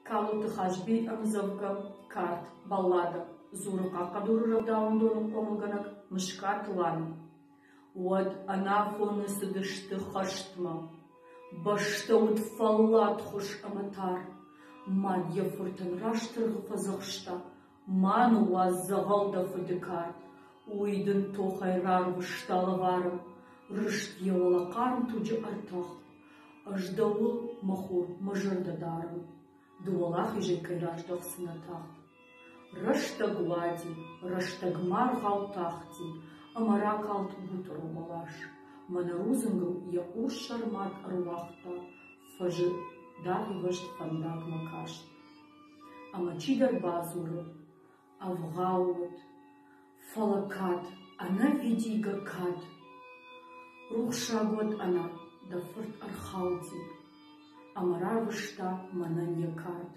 Калоты Хазби ӕмдзӕвгӕ «Кард. Балладӕ» дзуры Хъахъхъӕдуры рӕвдауӕндоны хъомылгӕнӕг Мыскаты Лана. Уӕд ӕнафоны цыдысты хӕстмӕ. Бӕстӕ уыд фӕлладхуыз ӕмӕ тар. Мад йӕ фыртӕн раст тыргъы фӕдзӕхста: Ма ныууадз дзӕгъӕл дӕ фыды кард. Уый дын тохӕй рарвыста лӕвары, Рыст йӕ уӕлӕ хъарм туджы ӕртах. Ӕз дӕуыл, мӕ хур, мӕ зӕрдӕ дарын, Ды уӕлахизӕй кӕй раздӕхдзынӕ тагъд. Рӕстӕг уади, рӕстӕг маргъау тахти, Ӕмӕ ракалд гутъыры бӕлас. Мӕнӕ рудзынгыл йӕ урссӕр мад ӕруагъта, Фӕзы даргъивӕзт фӕндагмӕ каст. Ӕмӕ чидӕр бадзуры, ӕвгъау уыд, фӕлӕ кад, ӕнӕвидийгӕ кад. Рухсаг уӕд ӕна, дӕ фырт ӕрхауди ӕмӕ рарвыста мӕнӕн йӕ кард.